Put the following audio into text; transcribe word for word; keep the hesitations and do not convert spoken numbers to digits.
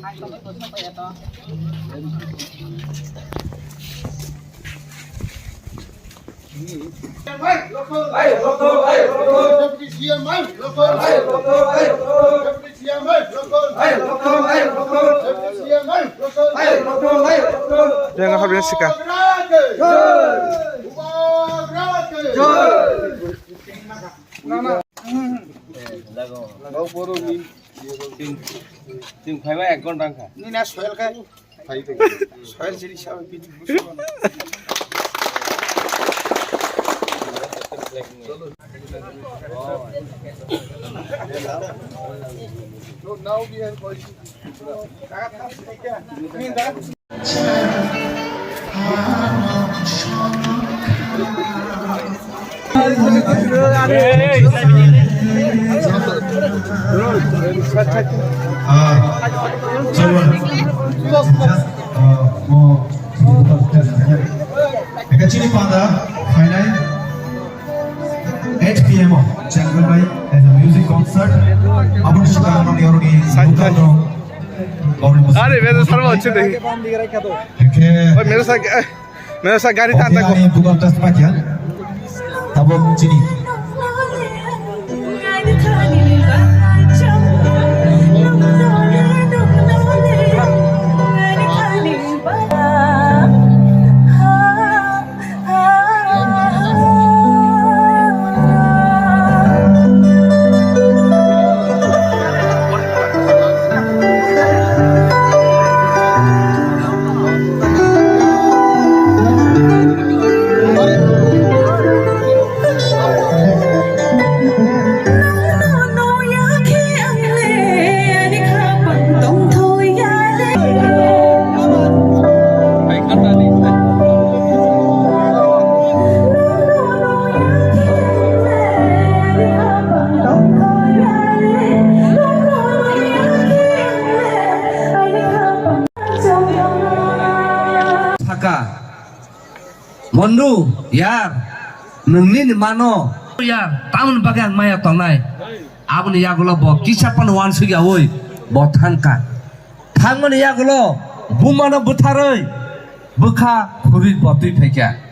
Yang habis sika. Chwng phaiba ek ghonta wngkha. Nini na soil khe? Soil chini sabai bini busu. Eka chini panda phainai eight P M o Chengkol bai as a music concert. Aboni swkang nang yoroni local rok. Are, Meja Sharma hocche de. Eke. Oi, Meja Sharma. Masa gari ta ta ko. Ani bukan tas pakia. Tabok chini. Saka, Mondu, yar, nwng nini mano. Yar, tamoni bagwi ang maya tongnai. Aboni yagulo bo kisa phano uansuk yaui bo thangkha. Thangmani yagulo bumano butharwi bwkha khurwi bo twi phaikha.